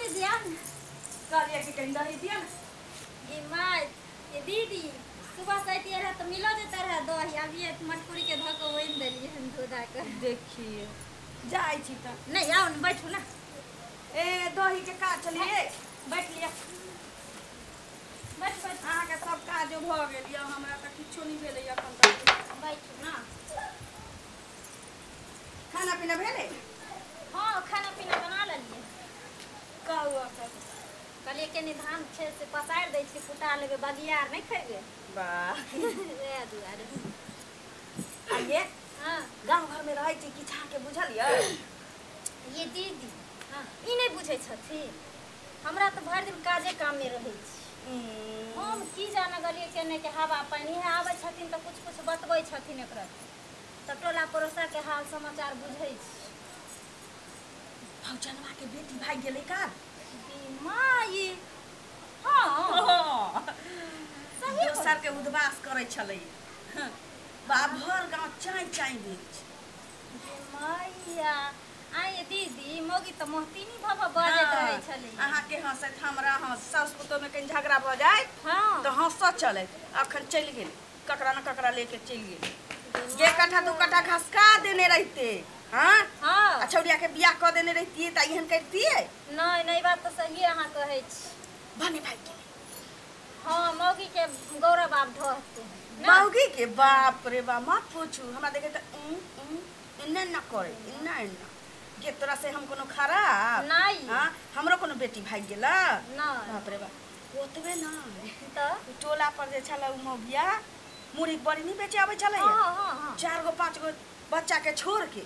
दीदी आउ ने। कहलियै कि कनि दही दिअ ने। ये माय, ये दीदी सुबह से अइतियै रहए तऽ मिलो जेतै रहए दही। अभिये मटकुरी के धऽ कऽ ओनि देलियै हन धो धा कऽ। देखिए जाइ छी तऽ। नहि आउ ने, बैठू ने। ए दही के काज छलियै। बैठ लिअ, बैठ बैठ। अहाँके सब काजो भऽ गेल यऽ, हमरा तऽ किछो नहि भेलैए एखन तक। बैठू ने। खाना पीना भेलै? हँ, खाना पीना बना लेलियै। कहू आओर सब। कहलियै कनि धान छै से पसारि दै छी, कुटा लेबै, बगिया आर नहि खेबै। वाह। वएह दुआरे। आ ये हँ। गाँव घरमे रहै छी किछु अहाँके बुझल यऽ? ये दीदी, ई नहि बुझै छथिन, हमरा तऽ भरि दिन काजे काममे रहै छी। हम की जाने गेलियै केने के हवा पानि। इएह आबै छथिन तऽ कुछ कुछ बतबै छथिन एकरा, तऽ टोला पड़ोसाके हाल समाचार बुझै छी। भौजनवा के बेटी भागि गेलै काल। माई, हँ, सही। दोसर के उदबास करै छलै बा, भर गाँव चाँय चाँय भेल छै। मैया, आइ दीदी, मौगी तऽ मोहतिनी भऽ भऽ बजैत रहै छलै। अहाँके हँसैत, हमरा हँस, साउस पुतोहमे कनि झगड़ा भऽ जाय तऽ हँसऽ चलैत। अखन चलि गेल, ककरा ने ककरा लेके चलि गेल। एक कट्ठा दू कट्ठा घसका देने रहिते, हाँ? हँ। आ छौड़िया के बियाह कऽ देने रहितियै तऽ एहन करितियै? नहि नहि, बात तऽ सहिए अहाँ कहै छी। भने भागि गेलै। हँ, मौगी के गौरव आब ढहतै ने। मौगी के बाप रे बाप, मत पूछू। हमरा देखे तऽ ऊं ऊं एना एना करे, एना एना गे। तोरा से हम कोनो खराब नहि। हाँ, हमरो कोनो बेटी भागि गेला? नहि। बाप रे बाप, ओतबे नहि। तऽ ओ टोला पर जे छलै ओ मौगिया, मुरही बड़ी नहि बेचे आबै छलै, हँ हँ हँ चारि गो पाँच गो बच्चा के छोड़ के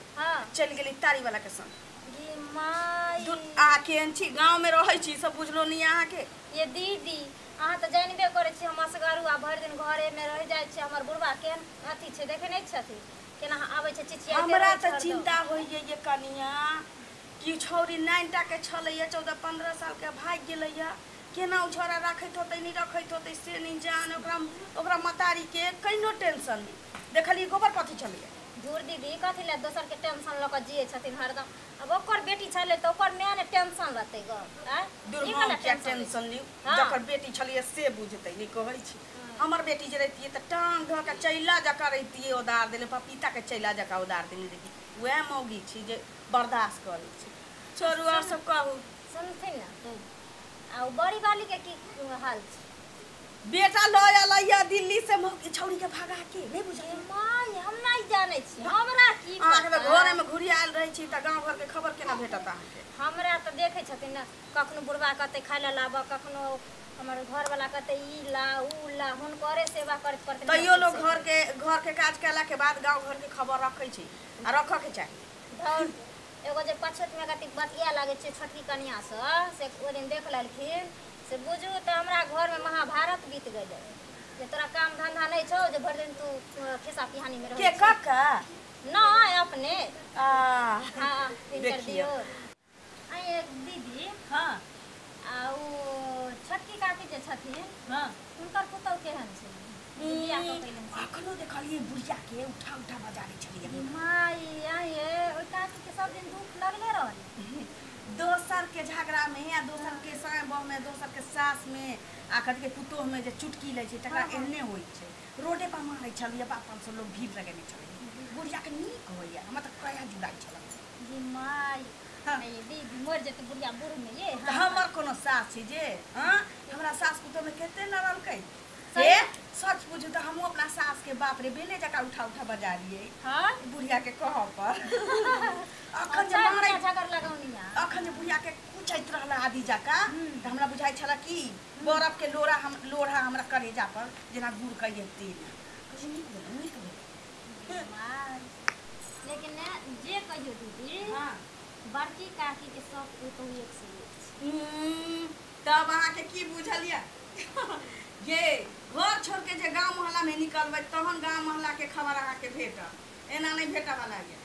चलि गेली तारी वाला के संग। गे माई। अहाँ केहन छी? गाँव में रहै छी, सब बुझलो नहि अहाँके। ये दीदी, अहाँ तऽ जानबे करै छी, हम असगरू आ भरि दिन घरेमे रहि जाइ छी। हमर बुढ़बा केहन अथी छै, देखै नहि छथिन केना आबै छै, चिचियाइते हमरा रहै छै तऽ हरदम। चिंता होइए ये कनिया कि छौरी 9 टा के छलैया, 14-15 साल के, भागि गेलैया। केना ओ छौड़ा राखैत होतै, नहि रखैत होतै से नहि जान। ओकरा ओकरा मतारीके कहिनो टेंशन नहि देखलियै, गोबर पथी छलैया। धूर दीदी, कथी लए दोसरके टेंशन लऽ कऽ जियै छथिन हरदम? आब ओकर बेटी छलै तऽ ओकर माय ने टेंशन लेतै गऽ? आँय? दूर, ई हम वाला किया टेंशन लै टेंशन लिउ? हाँ। जकर बेटी छलैया से बुझतै। नहि कहै छी, हमर बेटी जे रहितियै तऽ टांग धऽ के चैला जकाँ रहितियै ओदार देने, पपीता के चैला जकाँ ओदार देने रहितियै। वएह मौगी छी जे बर्दाश्त करै छी। छोड़ू, आओर सब कहू। सुनथिन ने, आ ओ बड़ी वाली के की हाल छै? बेटा लऽ एलैया दिल्ली से मौगी छौड़ी के भगा के, नहि ए बुझलियै? माय, हम नहि जानै छी, हमरा की अहाँके तऽ पता? घरेमे घुरियायल रहै छी तऽ गाँव घरके खबर केना भेटत अहाँके? हमरा तऽ देखै छथिन ने, कखनो बुढ़बा कहतै खाय लए लाबऽ, कखनो हमर घरवला कहतै ई ला, उ ला, हुनकरे सेवा करैत करैत नहि तैयो लोक फुर्सत। घरके काज कयलाके बाद गाँव घरके खबर रखै छै आ रखऽके चाही। धौर, एगो जे पछोतमे कथी बतिया लागै छै छोटकी कनियाँसँ, से ओहि दिन देख लेलखिन, से बुझू तऽ हमरा घरमे महाभारत बीत गेलै जे तोरा काम धंधा नहि छौ जे भरि दिन तू खिस्सा पिहानीमे के? रहै छी। कक्का? नहि, अपने। आ हँ, हिनकर देखियौ। दियौ। आ दीदी, आ ओ छोटकी काकी जे छथिन, हुनकर पुतहु केहन छै जे बियाह कऽ के एलनि से? अखनो देखलियै बुढ़िया के उठा उठा बजारै छलियै। माय, आँय, ओहि काकीके सब दिन दुःख लगले रहल। दोसर के झगड़ा में आ दोसर के साय बह में, दोसर के सास में आ कथी के पुतोह में जे चुटकी लै छै, तकरा एहने होइ छै। रोडे पर मारै छलियै, बाप 500 लोग भीड़ लगेने छलै। बुढ़िया के नीक होइया, हमरा तऽ कया जुड़ाइ छल। गे माय। ये दीदी, मरि जेतै बुढ़िया बूढ़ में ये। तऽ हमर कोनो सास छै जे हाँ हमरा सास पुतोह में कते लड़लकै। सही। हे, सच पूछू तऽ हमहूँ अपना सास के बाप रे बेले जकाँ उठा उठा बजारियै बुढ़िया के कहऽ पर। अखन जे अच्छा, मारै झगड़ लगौनिया। अखन जे बुढ़िया के कुचैत रहल आदि जकाँ तऽ हमरा बुझाइ छल कि बरफ के लोड़ा हम लोढ़ा हमरा करेजा पर जेना गुड़ कहिए तेल। कहलियै, नीक भेल, नीक भेल। माय, लेकिन ने जे कहियो दीदी, बड़की काकी के सब पुतहु एक से एक छै। तब अहाँके की बुझल यऽ ये? घर छोड़ के जे गाँव मोहल्ला में निकलबै तहन गाँव मोहल्ला के खबर अहाँके भेटत, एना नहि भेटऽ वाला ये।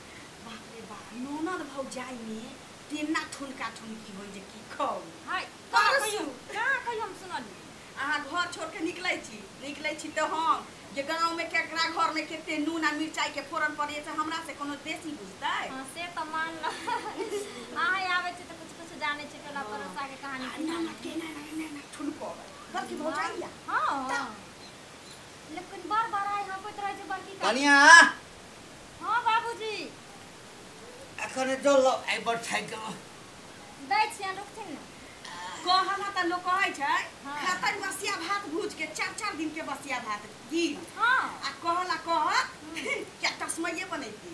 बाप रे बाप, ननद भौजाइ में तेना ठुनका ठुनकी होइ जे की कहू। हाय। परसू। कहियो कहाँ कहियो हम सुनलियै? अहाँ घर छोड़ के निकलै छी, निकलै छी तऽ हम जे गाँव में केकरा घर में कते नून आ मिरचाई के फोरन पड़ैए से हमरा से कोनो बेसी बुझतै? हाँ, से तऽ मानलहुँ। अहाँ आबै छी तऽ कुछ कुछ जानै छी टोला पड़ोसा के कहानी। कनिया। हां बाबूजी अखने जल लाउ आइ बड़ थाकि गेलहुँ। दै छियनि रुकथिन ने। कहला त लोक कहै छै खातन बसिया भात भूज के 4-4 दिन के बसिया भात घी। हां आ कहला कहत क्या तस्मैये बनैती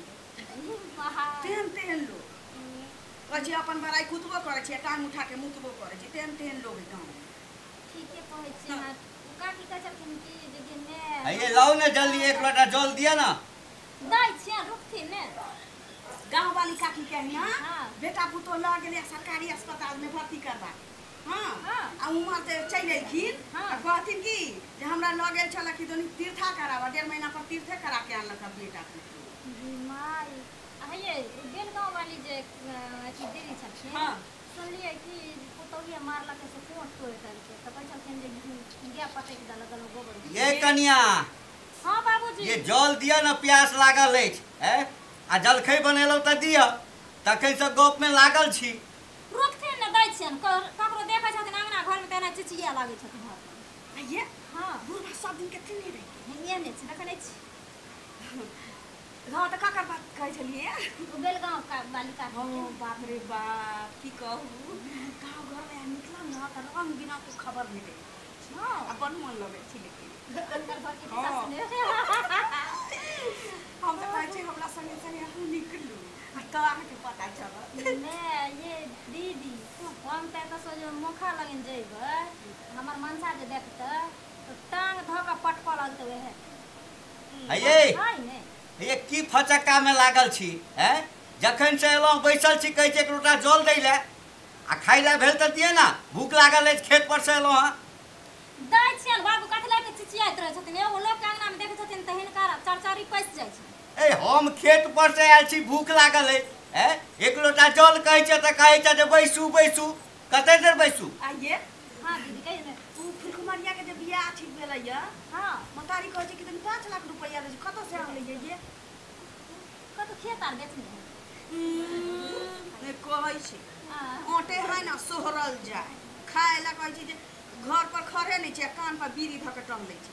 तेहन तेहन लोग कहै छै अपन बड़ाई कुदबो करै छै टांग उठा के मुतबो करै छै तेहन तेहन लोग है गाँव में। ठीके कहै छियै अहाँ। काकी कहै छलखिन कि जे ने ये लाउ ने जल्दी एक लोटा जल दिया ना। दै छियनि रुकथिन ने। गाँव वाली काकी के ना बेटा पुतोह लऽ गेलै सरकारी अस्पताल में भर्ती करबा। हाँ आ उमर से चलि एलखिन आ कहथिन कि जे हमरा लऽ गेल छल कि दोनी तीर्था कराबऽ 1.5 महीना पर तीर्थे करा के आनलक बेटा पुतोह। माय हे बेलगांव वाली जे अथी दीदी छलखिन। हाँ सुनलियै कि पुतोहिया मारलक से कोट तोड़ि देलकै तऽ कहै छलखिन जे गाय पटकि देलक गोबर। ये कनिया। हाँ बाबूजी ये जल दिया ना प्यास लागल अछि आ जलखै बनेलहुँ तऽ दिअ तखन से गप में लागल छी। रुकथिन ने दै छियनि ककरो देखै छथिन अंगना घर में तेना चिचिया लागै छथिन। ये हाँ बुढ़बा सब दिन के नहि रहै ये नहि छै देखै नहि छी। हाँ तऽ ककर बात कहै छलियै? बेलगांव का वाली काकी। हाँ बाप रे बाप की कहू गाँव घर में निकलम ना तऽ रंग बिरंग के खबर भेटै। हाँ आ बड़ मन लगै छै लेकिन अंदर घर के खिस्सा सुने। हम तऽ कहै छी हमरा संगे संगे अहूँ निकलू आ तऽ अहाँके पता चलत। ने ये दीदी हम तऽ एतऽ से जे मोखा लगन जइबै हमर मनसा जे देखतै तऽ टांग धऽ कऽ पटकऽ लगतै वएह। हे ये की फचक्का में लागल छी हैं? जखन से एलहुँ बैसल छी कहै छै एक लोटा जल दै लए आ खाइ लए भेल तऽ दिअ ना भूख लागल अछि खेत पर से एलहुँ हँ। दै छियनि बाबू कथी लए के चिचियाइत रहै छथिन एगो लोक के अंगना में देखै छथिन तऽ हिनकर चरचरी पैसि जाइ छै। ए हम खेत पर से आयल छी भूख लागल अछि एक लोटा जल कहै छै तऽ कहै छै जे बैसू बैसू कते देर बैसू। आ ये हाँ दीदी कहियौ ने। उ फुलकुमारिया के जे बियाह ठीक भेलैया। हाँ मतारी कहै छै कि तनी 5 लाख रुपैया दै छै कतऽ से आनलैया ये? कतऽ खेत आर बेचने नहि कहै छै आटे है ना सोहरल जाय खाय ला कहै छै जे घर पर खड़े नहि छै कान पर बीड़ी धऽ के टहलै छै।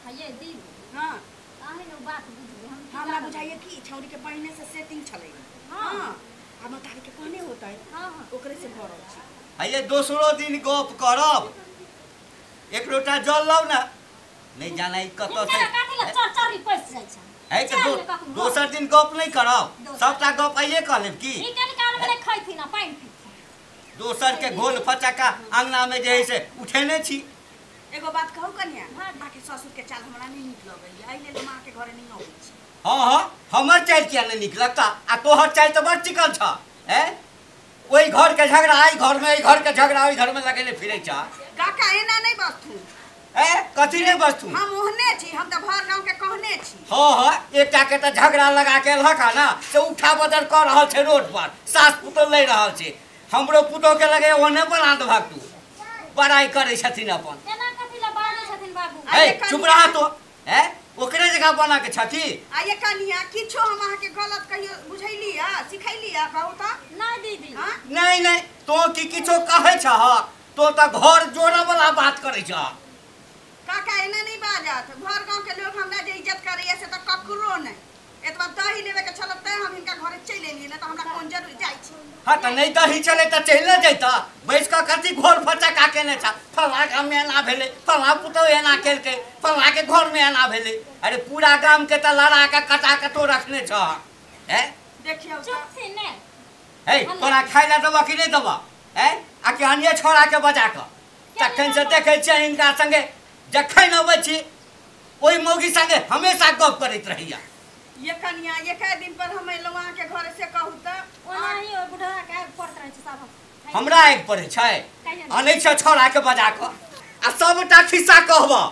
हाँ ये दीदी। हाँ अहीं ने बात बुझबै हम हमरा बुझाइए कि छौड़ी के पहिने से सेटिंग छलै। हाँ आ मतारी के कहने होतै। हाँ हाँ ओकरे से भरल छै। ये दोसरो दिन गप करब एक लोटा जल लाउ ना नहीं जाना ई कतऽ से चरचरी पैसि जाइ छै। है तऽ दोसर दिन गप नहीं करब सबटा गप आइए कह लेब की ई कनि काल में खैथिन आ पानि पीथिन। दोसर के घोल फचक्का अंगना में जे है से उठेने छी। एगो बात कहू कनिया अहाँके ससुर के चाल हमरा नहीं नीक लगैया एहि लेल हम अहाँके घरे नहीं अबै छी। हाँ हाँ हमर चालि किया नहीं नीक लगता आ तोहर चालि तऽ बड़ चिकन छ ओहि घर के झगड़ा एहि घर में एहि घर के झगड़ा ओहि घर में लगेने फिरै छ। काका एना नहीं बजथु। कथी नहीं बजथु? हम ओहने छी हम तऽ भर गाँव के कहने छी। हाँ हाँ एकटा के तऽ झगड़ा लगा के एलहक ना से उठा बदल कऽ रहल छै रोड पर सास पुतोह लड़ि रहल छै हमरो पुतोह के लगे ओहने बना देबहक तू बड़ाई करै छथिन अपन। एना कथी लए बाजै छथिन बाबू? ए चुप रह तो ओकरे जगह बना के छथि। आ ये कनिया किछो हम अहाँके गलत कहियो बुझैली आ सिखैली आ कहू तऽ? नहीं दीदी। नहीं नहीं तो की किछो कहै छह तो तऽ घर जोड़ऽ वाला बात करै छह। काका एना नहीं बाजत भर गाँव के लोग हमरा जे इज्जत करैया से तऽ ककरो नहीं एतबा दही लेवे के छल तैं हम हिनका घरे चलि एलियै ना तऽ हमरा कोन जरूरी जाइ छी। हाँ तऽ नहीं दही चले तऽ चलि ने जैतऽ बैस कऽ कथी घोल फचक्का केने छ फलाँ गाममे एना भेलै फलाँ पुतोह एना केलकै फलाँ के घरमे एना भेलै अरे पूरा गाम के तऽ लड़ा के कटा के तो रखने छह। देखियौ चुपथिन ने। हे तोरा खाय लए देबऽ कि नहि देबऽ आ कि अनिये छोड़ा के बजा कऽ तखन से देखै छियै हिनका संगे जखन अबै छी ओहि मौगी संगे हमेशा गप करैत रहैया। ये कनिया एक दिन पर हम एलहुँ अहाँके घरे से कहू तऽ ओनाही ओहि बुढ़ा के आगि पड़ैत रहै छै सब हमरा आगि पड़ै छै अनै छै छौड़ा के बजा कऽ आ सबटा खिस्सा कहबऽ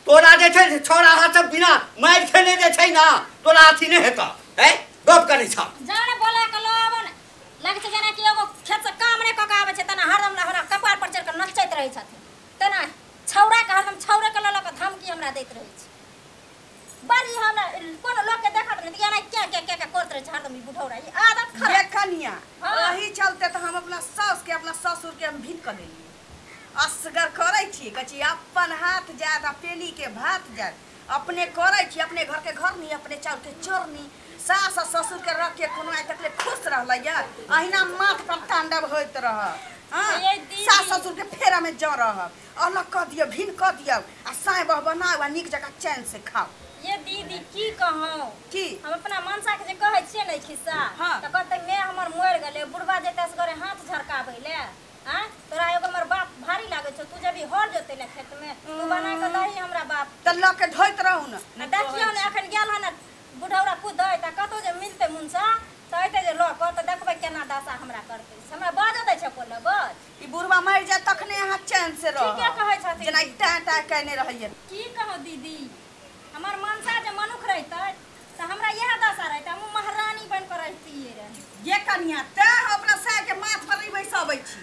तोरा जे छै छौड़ा हाथ से बिना मारि खेने जे छै ना तोरा अथी नहि हेतऽ गप करै छह जाने बोला के लऽ आबऽ ने लगै छै जेना कि एगो खेत से काम नहि कऽ के आबै छै तेना हरदम हमरा कपार पर चढ़ि कऽ नचैत रहै छथिन तेना छौड़ा के हरदम छौड़े के लऽ लऽ कऽ धमकी हमरा दैत रहै छै। बड़ी हमरा कोनो लोक के देखत नहि एना क्या क्या क्या क्या करैत रहै छै हरदम ई बुढ़ौरा ई आदत खराब। ये कनिया ओही चलते तऽ हम अपना सास के अपना ससुर के हम भीत कऽ देलियै असगर करै छी कहै छी अपन हाथ जायत आ पेली के भात जायत अपने करै छी, अपने घर के घर नहीं, अपने चाउर के चोरनी। सास आ ससुर के रख के कोनो आइ तक ले खुश रहलै या अहिना माथ पर तांडव होइत रह। हाँ, सास ससुर के फेरा में जर रह, अलग कऽ दियौ, भिन्न कऽ दियौ आ साय बह बनाउ आ नीक जकाँ चैन से खाउ। ये दीदी की कहूँ की हम अपना मनसा के जे कहै छियै ने खिस्सा हाँ। तऽ कहतै मैं हमर मरि गेलै, बुढ़बा जेतै असगरे हाथ झरकाबै ले। आँ तोरा एगो हमर बाप भारी लागै छौ, तू जब हर जोतै ले खेत में तू बना कऽ दही हमरा बाप तऽ लऽ के ढोइत रहू ने। देखियौ ने एखन गेल हन बुढ़ौरा कुदै तऽ कतौ जे मिलतै मुनसा तऽ अयतै जे लऽ कऽ तऽ देखबै केना दशा हमरा करतै। हमरा बाजऽ दै छै कोन बज ई बुढ़बा मरि जाय तखने अहाँ चैन से रहब। ठीके कहै छथिन, जेना टाँ टाँ कयने रहैया। की कहूँ दीदी, हमर मनसा जे मनुख रहितै तऽ हमरा इएह दशा रहितै, हम महारानी बनि कऽ रहितियै रहे। ये कनिया तैं हम अपना साय के माथ पर नहि बैसाबै छी,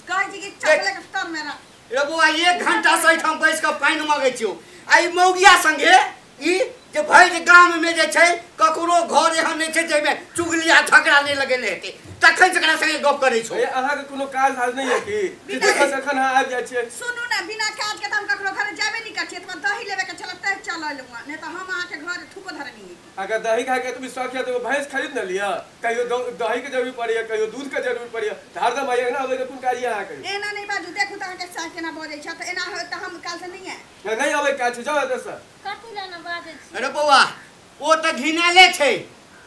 कहै छी कि चपले के तर में रख। रे बौआ 1 घंटा से एहिठाम बैस कऽ पानि मगै छियौ आ ई मौगिया संगे ई जे भरि गाम में जे छै ककरो घर एहन नहि छै जाहिमे चुगली आ झगड़ा नहि लगेने हेतै, तखन से एकरा संगे गप करै छौ। अहाँके कोनो काज धाज नहि है की जखन तखन अहाँ आबि जाइ छियै? सुनू ने, बिना काज के तऽ हम ककरो घर जेबे नहि करै छियै। तऽ दही लेबे के छलै तैं चल अयलहुँ, नहि तऽ हम अहाँके घर थूको धरनी। अगर दही खाके एतबी शौक है तऽ भैंस खरीद ने लिअ, कहियो दही के जरूरी पड़ैया, कहियो दूध के जरूरी पड़ैया, तऽ हरदम आइए ना अबै के कोन काज यऽ अहाँके? एना नहि बाजू, देखू तऽ अहाँके सास केना बजै छै, तऽ एना होत तऽ हम काल्हि से नहि आयब। नहि अबै काज छै, जाउ एतऽसँ। कथी लए ने बाजै छी? अरे बौआ ओ तऽ घिनाले छै,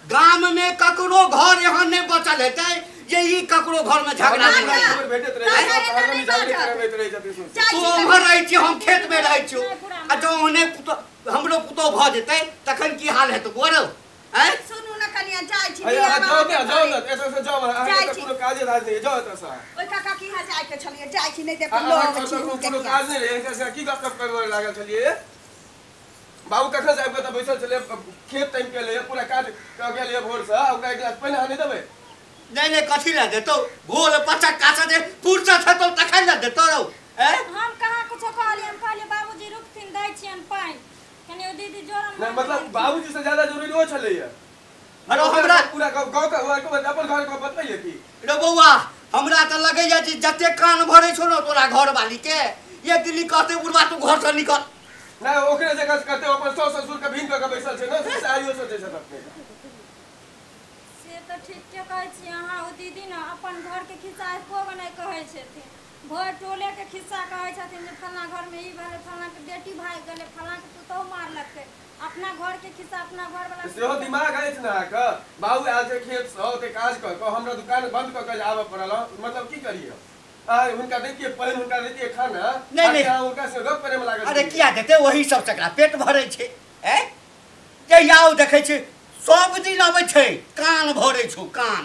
गाम में ककरो घर एहन नहि बचल हेतै जे ई ककरो घर में झगड़ा नहि भेटैत रहै। तू उम्हर रहै छी, हम खेत में रहै छी, आ जँ ओहने हमरो पुतोह भऽ जेतै तखन की हाल हेतै बौआ रौ? आँय सुनू ने कनिया, जाइ छी। जाउ ने, जाउ ने एतऽसँ जाउ, अहाँके कोनो काजे धाज नहि, जाउ एतऽसँ। ओहि काका की यहाँ जाइके छलियै, जाइ छी, नहि तऽ कोनो काज नहि रहै, की गप गप करबै लागल छलियै? बाबू कखन से आबि कऽ तऽ बैसल छलै, खेत तामि के एलैए, पूरा काज कऽ के एलैए भोरसँ, ओकरा एक गिलास पानि अहाँ नहि देबै? नहि नहि कथी लए देतौ, घोल पचक्का से जे फुर्सत हेतौ तखन ने देतौ रौ। हम कहाँ कुछो कहलियै, हम कहलियै बाबूजी रुकथिन दै छियनि पानि कनि, ओ दीदी जोरन नहि, मतलब बाबूजी से ज्यादा जरूरी ओ छलैए। अरे हमरा पूरा गाँव के अपन घर के बतबैए की? रे बौआ हमरा तऽ लगैए जे जते कान भरै छौ ने तोरा घरवाली के, एक दिन कहतै बुढ़बा तू घर से निकल। नहि ओकरे जगह से करतै, अपन सास ससुर के भीन कऽ के बैसल छै ने, से आइयो सोचै छथि अपने। से तऽ ठीके कहै छी अहाँ, ओ दीदी ने अपन घरके खिस्सा एको गो नहि कहै छथिन, भरि टोलेके खिस्सा कहै छथिन जे फल्लाँ घरमे ई भेलै, फल्लाँके बेटी भागि गेलै, फल्लाँके पुतोहु मारलकै। अपना घरके खिस्सा अपना घरवला सेहो दिमाग अछि ने अहाँके। बाबू आयल छै खेतसँ, ओते काज कऽ कऽ हमरा दुकान बंद कऽ के आबऽ पड़ल, मतलब की करियै? अहाँ हुनका दैतियै पानि, हुनका दैतियै खाना, नहि नहि अहाँ हुनका से गप करैमे लागल। अरे किया देतै, वही सब एकरा पेट भरै छै। आँय जहिया ओ देखै छै सब दिन अबै छै, कान भरै छौ कान।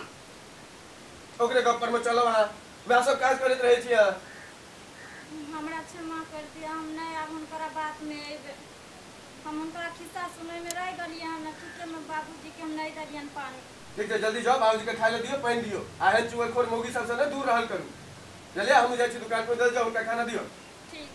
ओकरे गप पर मे चलब अहाँ, वएह सब काज करैत रहै छी अहाँ। हमरा क्षमा कर दिअ, हम नहि आब हुनकर बातमे अयबै, हम हुनकर खिस्सा सुनैमे रहि गेलियै हन। ठीकेमे बाबूजीके हम नहि देलियनि पानि। ठीक छै, जल्दी जाउ, बाबूजीके खाय लए दियौ, पानि दियौ, आ एहन चुगलखोर मौगी सबसँ ने दूर रहल करू। चलिए हम जाइ छी दुकान पर, जल्दी जाउ हुनका खाना दियौ। ठीक।